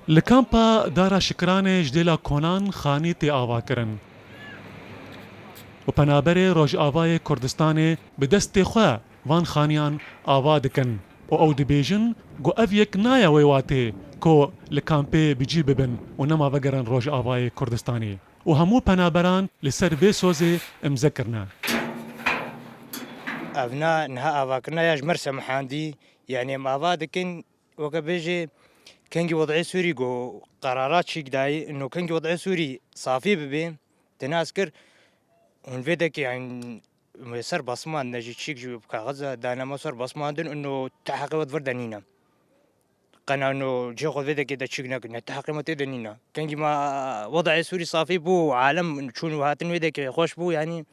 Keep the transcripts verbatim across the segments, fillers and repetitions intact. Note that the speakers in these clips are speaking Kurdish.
Li kampa Dara Şikranê ji dêla konan xanî tê avakirin û penaberê Rojavayê Kurdistanê bi destê xwe van xaniyan ava dikin û ew dibêjin ku ev yek nayê wê watê ku li kampê bi cî bibin û nema vegerin Rojavayê Kurdistanê û hemû penaberan li ser vê sozê imze kirine. Ev na niha avakirina ya ji me re semihandî, yanî em ava dikin, weke bêjê kengî wed'ê Sûrî ku qerara çîk dayî, ino kengî wed'ê Sûrî safî bibe, te nas kir, hûn vê dekê, yanî, me ser basman ne jî çîk ji kaxiza dane me ser basman din, ino te heqê we di vir de nîne. Qena ino cihê xwe vê dekê de çîk nekin, ne te heqê me tê de nîne. Kengî me wed'ê Sûrî safî bû, alem çûn û hatin vê dekê xweş bû, yanî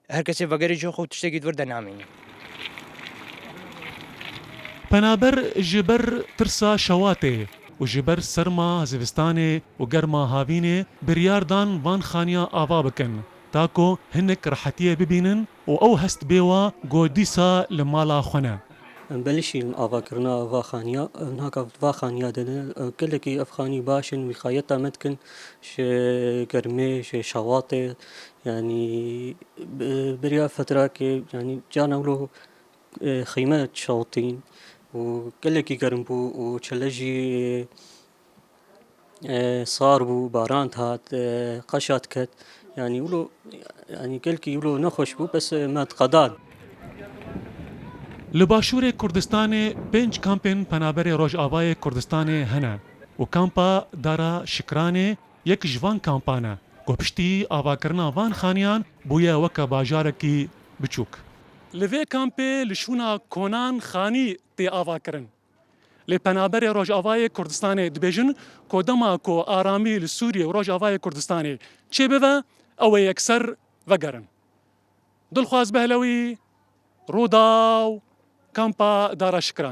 her kesê vegerê cihê xwe û tiştekî di vir de namîne. Penaber ji ber tirsa şewatê û ji ber serma zivistanê û germa havînê biryar dan van xaniya ava bikin, ta ku hinek rehetiyê bibînin û ew hest bê wa ku dîsa li mala xwe ne. Em belişîn avakirina va xaniya, em haka va xaniya de ne, gelekî ev xanî baş in, wîqayeta me dikin ji germê, ji şewatê, yanî bi-, beriya fetrakê, yanî carna wilo, e, xîme şewtîn û gelekî germ bû û çele jî, e, sar bû, baran hat, e, qeşa diket. Yanî wilo, yanî gelkî wilo nexweş bû, bes, e, me diqedan. Li Başûrê Kurdistanê pênc kampên penaberê Rojavayê Kurdistanê hene û kampa Dara Şikranê yek ji van kampan e ku piştî avakirina van xaniyan bûye weke bajarekî biçûk. Li vê kampê li şûna konan xanî tê avakirin. Lê penaberê Rojavayê Kurdistanê dibêjin ku dema ku aramî li Sûriyê û Rojavayê Kurdistanê çêbibe, ew ê yekser vegerin. Dilxwaz Behlewî, Rûdaw, Kampa Dara Şikran.